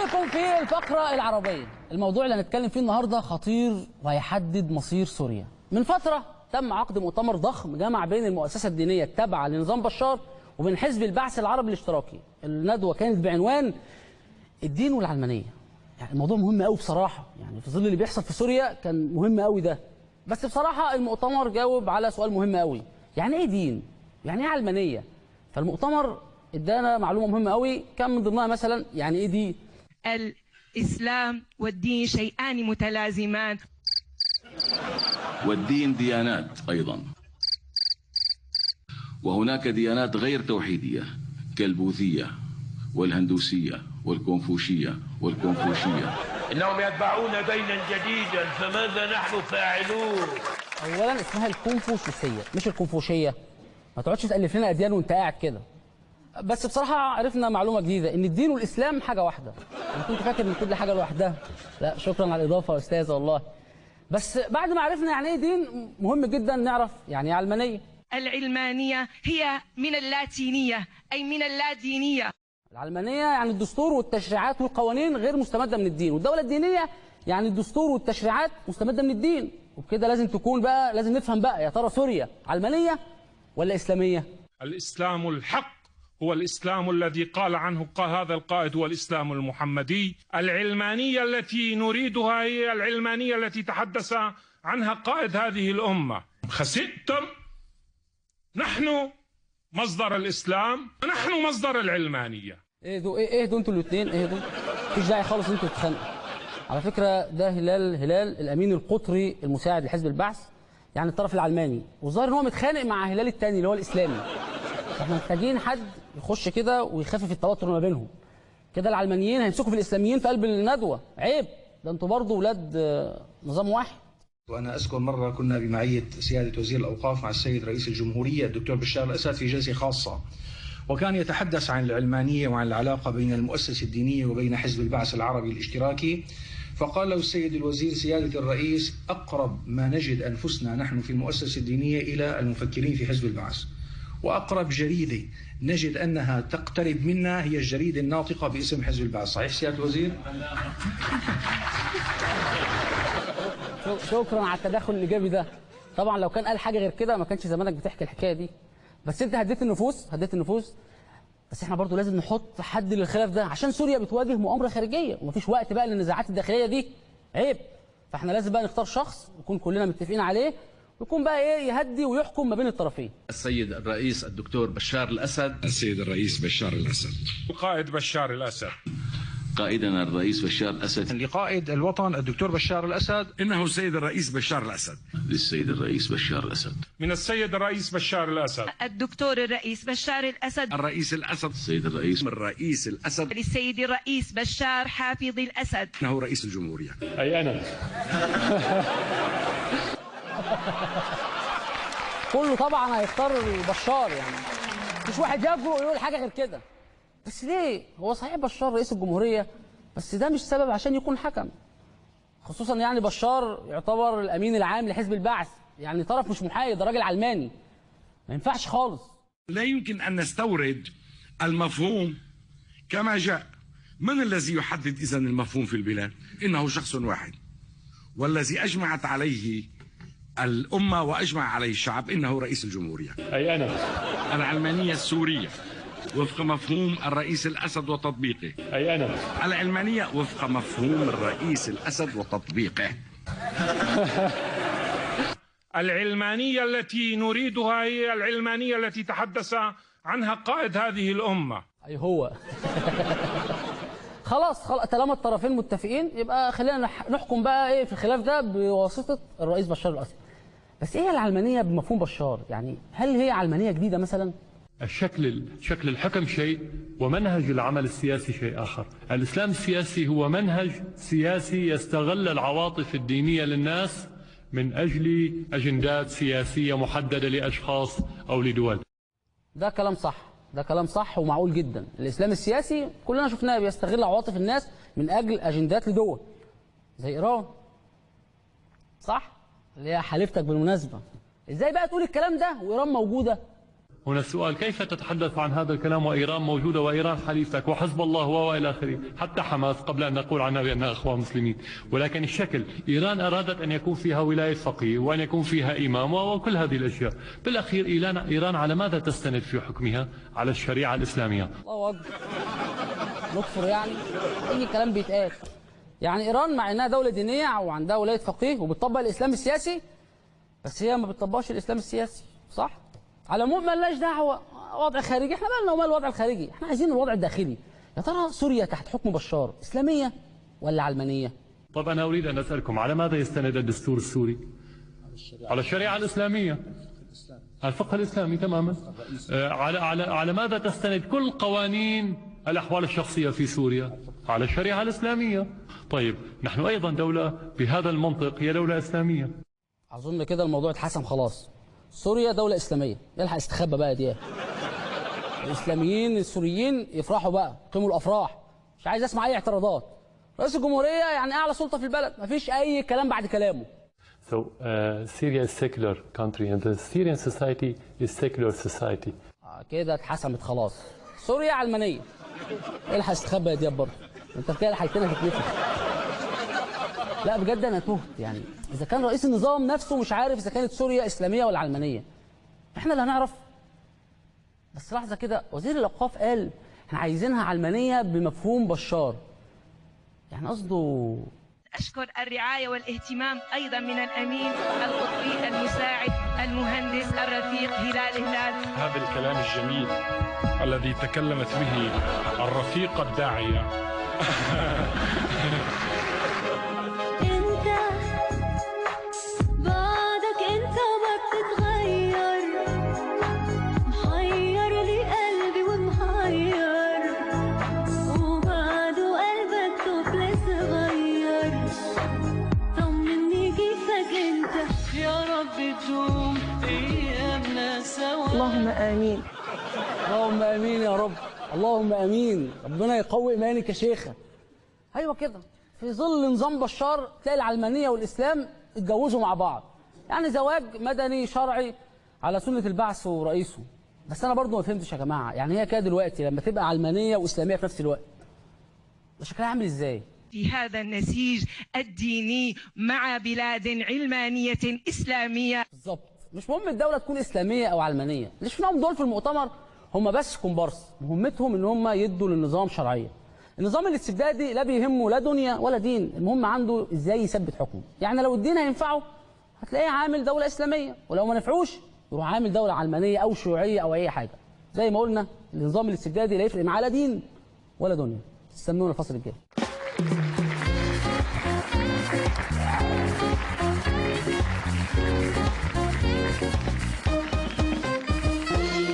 بكم في الفقرة العربية. الموضوع اللي هنتكلم فيه النهاردة خطير وهيحدد مصير سوريا. من فترة تم عقد مؤتمر ضخم جمع بين المؤسسة الدينية التابعة لنظام بشار وبين حزب البعث العربي الاشتراكي. الندوة كانت بعنوان الدين والعلمانية. يعني الموضوع مهم قوي بصراحة، يعني في ظل اللي بيحصل في سوريا كان مهم قوي ده. بس بصراحة المؤتمر جاوب على سؤال مهم قوي، يعني ايه دين؟ يعني ايه علمانية؟ فالمؤتمر ادانا معلومة مهمة قوي، كان من ضمنها مثلا يعني ايه دين؟ الإسلام والدين شيئان متلازمان. والدين ديانات أيضا، وهناك ديانات غير توحيدية كالبوذية والهندوسية والكونفوشية والكونفوشية. إنهم يتبعون دينا جديدا، فماذا نحن فاعلون؟ أولا اسمها الكونفوشية مش الكونفوشية، ما تقعدش تألف لنا أديان وأنت قاعد كده. بس بصراحة عرفنا معلومة جديدة، إن الدين والإسلام حاجة واحدة. أنا كنت فاكر إن كل حاجة لوحدها. لا شكرا على الإضافة يا أستاذ والله. بس بعد ما عرفنا يعني إيه دين، مهم جدا نعرف يعني إيه علمانية. العلمانية هي من اللاتينية، أي من اللادينية. العلمانية يعني الدستور والتشريعات والقوانين غير مستمدة من الدين، والدولة الدينية يعني الدستور والتشريعات مستمدة من الدين. وبكده لازم تكون بقى، لازم نفهم بقى يا ترى سوريا علمانية ولا إسلامية؟ الإسلام الحق هو الإسلام الذي قال عنه هذا القائد هو الإسلام المحمدي. العلمانية التي نريدها هي العلمانية التي تحدث عنها قائد هذه الأمة. خسئتم، نحن مصدر الإسلام، نحن مصدر العلمانية. اهدوا اهدوا انتوا الاثنين، اهدوا، مفيش داعي خالص انتوا تتخانقوا. على فكرة ده هلال الأمين القطري المساعد لحزب البعث، يعني الطرف العلماني، والظاهر ان هو متخانق مع هلال الثاني اللي هو الإسلامي. احنا محتاجين حد يخش كده ويخفف التوتر ما بينهم. كده العلمانيين هيمسكوا في الإسلاميين في قلب الندوة، عيب، ده انتوا برضه ولاد نظام واحد. وأنا أذكر مرة كنا بمعية سيادة وزير الأوقاف مع السيد رئيس الجمهورية الدكتور بشار الأسد في جلسة خاصة، وكان يتحدث عن العلمانية وعن العلاقة بين المؤسسة الدينية وبين حزب البعث العربي الاشتراكي. فقال له السيد الوزير: سيادة الرئيس، أقرب ما نجد أنفسنا نحن في المؤسسة الدينية إلى المفكرين في حزب البعث، وأقرب جريدة نجد أنها تقترب منا هي الجريدة الناطقة باسم حزب البعث. صحيح سيادة الوزير؟ شكرا على التدخل الايجابي ده. طبعا لو كان قال حاجة غير كده ما كانش زمانك بتحكي الحكاية دي. بس انت هديت النفوس، هديت النفوس. بس احنا برضو لازم نحط حد للخلاف ده، عشان سوريا بتواجه مؤامرة خارجية ومفيش وقت بقى للنزاعات الداخلية دي، عيب. فاحنا لازم بقى نختار شخص نكون كلنا متفقين عليه، ويكون بقى ايه، يهدي ويحكم ما بين الطرفين. السيد الرئيس الدكتور بشار الأسد. السيد الرئيس بشار الأسد. القائد بشار الأسد. قائدنا الرئيس بشار الأسد. لقائد الوطن الدكتور بشار الأسد. إنه السيد الرئيس بشار الأسد. للسيد الرئيس بشار الأسد. من السيد الرئيس بشار الأسد. الدكتور الرئيس بشار الأسد. الرئيس الأسد. السيد الرئيس. الرئيس الأسد. للسيد الرئيس بشار حافظ الأسد. إنه رئيس الجمهورية. أي أنا. كله طبعا هيختار بشار، يعني مش واحد يجرؤ يقول حاجة غير كده. بس ليه؟ هو صحيح بشار رئيس الجمهورية، بس ده مش سبب عشان يكون حكم. خصوصا يعني بشار يعتبر الأمين العام لحزب البعث، يعني طرف مش محايد، ده راجل علماني، ما ينفعش خالص. لا يمكن أن نستورد المفهوم كما جاء. من الذي يحدد إذن المفهوم في البلاد؟ إنه شخص واحد، والذي أجمعت عليه الأمة وأجمع عليه الشعب إنه رئيس الجمهورية. أي أنا. العلمانية السورية وفق مفهوم الرئيس الأسد وتطبيقه. أي أنا. العلمانية وفق مفهوم الرئيس الأسد وتطبيقه. العلمانية التي نريدها هي العلمانية التي تحدث عنها قائد هذه الأمة. أي هو. خلاص طالما الطرفين متفقين يبقى خلينا نحكم بقى ايه في الخلاف ده بواسطة الرئيس بشار الأسد. بس ايه العلمانية بمفهوم بشار؟ يعني هل هي علمانية جديدة مثلا؟ الشكل، شكل الحكم شيء ومنهج العمل السياسي شيء آخر. الإسلام السياسي هو منهج سياسي يستغل العواطف الدينية للناس من أجل أجندات سياسية محددة لأشخاص أو لدول. ده كلام صح، ده كلام صح ومعقول جدا. الإسلام السياسي كلنا شفناه بيستغل عواطف الناس من أجل أجندات لدول زي إيران، صح؟ اللي هي حليفتك بالمناسبة. إزاي بقى تقول الكلام ده وإيران موجودة؟ هنا السؤال، كيف تتحدث عن هذا الكلام وإيران موجودة وإيران حليفتك وحزب الله وإلى آخره، حتى حماس قبل أن نقول عنها بأنها أخوان مسلمين. ولكن الشكل، إيران أرادت أن يكون فيها ولاية فقيه وأن يكون فيها إمام وكل هذه الأشياء. بالأخير إيران على ماذا تستند في حكمها؟ على الشريعة الإسلامية. الله أكبر، نكفر يعني أي كلام بيتقال. يعني إيران مع إنها دولة دينية وعندها ولاية فقيه وبتطبق الإسلام السياسي، بس هي ما بتطبقش الإسلام السياسي، صح؟ على العموم مالناش دعوه، وضع خارجي، احنا مالنا ومال الوضع الخارجي، احنا عايزين الوضع الداخلي. يا ترى سوريا تحت حكم بشار اسلامية ولا علمانية؟ طب انا اريد ان اسالكم، على ماذا يستند الدستور السوري؟ على الشريعة الاسلامية، على الفقه الاسلامي تماما. على على على ماذا تستند كل قوانين الاحوال الشخصية في سوريا؟ على الشريعة الاسلامية. طيب نحن ايضا دولة بهذا المنطق هي دولة اسلامية. اظن كده الموضوع اتحسم خلاص. سوريا دولة إسلامية، الحق استخبى بقى دي. الإسلاميين السوريين يفرحوا بقى، قيموا الأفراح، مش عايز أسمع أي اعتراضات. رئيس الجمهورية يعني أعلى سلطة في البلد، مفيش أي كلام بعد كلامه. So Syria is secular country and the Syrian society is secular society. كده اتحسمت خلاص. سوريا علمانية. الحق استخبى يا دياب برضه، أنت في كده الحالتين هتتنفخ. لا بجد أنا تهت، يعني إذا كان رئيس النظام نفسه مش عارف إذا كانت سوريا إسلامية ولا علمانية، إحنا اللي هنعرف؟ بس لحظة كده، وزير الأوقاف قال إحنا عايزينها علمانية بمفهوم بشار، يعني قصده. أشكر الرعاية والاهتمام أيضا من الأمين القطبي المساعد المهندس الرفيق هلال هلال. هذا الكلام الجميل الذي تكلمت به الرفيقة الداعية. اللهم آمين، اللهم آمين يا رب، اللهم آمين. ربنا يقوي إيمانك يا شيخة. أيوة كده، في ظل نظام بشار تلاقي العلمانية والإسلام اتجوزوا مع بعض، يعني زواج مدني شرعي على سنة البعث ورئيسه. بس أنا برضو ما فهمتش يا جماعة، يعني هي كده دلوقتي لما تبقى علمانية وإسلامية في نفس الوقت شكلها عامل إزاي؟ في هذا النسيج الديني مع بلاد علمانية إسلامية. بالظبط، مش مهم الدولة تكون إسلامية أو علمانية، اللي شفناهم دول في المؤتمر هم بس كومبارس، مهمتهم إن هم يدوا للنظام شرعية. النظام الاستبدادي لا بيهمه لا دنيا ولا دين، المهم عنده إزاي يثبت حكمه. يعني لو الدين هينفعه هتلاقيه عامل دولة إسلامية، ولو ما نفعوش يروح عامل دولة علمانية أو شيوعية أو أي حاجة. زي ما قلنا النظام الاستبدادي لا يفرق معاه لا دين ولا دنيا. استنونا الفصل الجاي.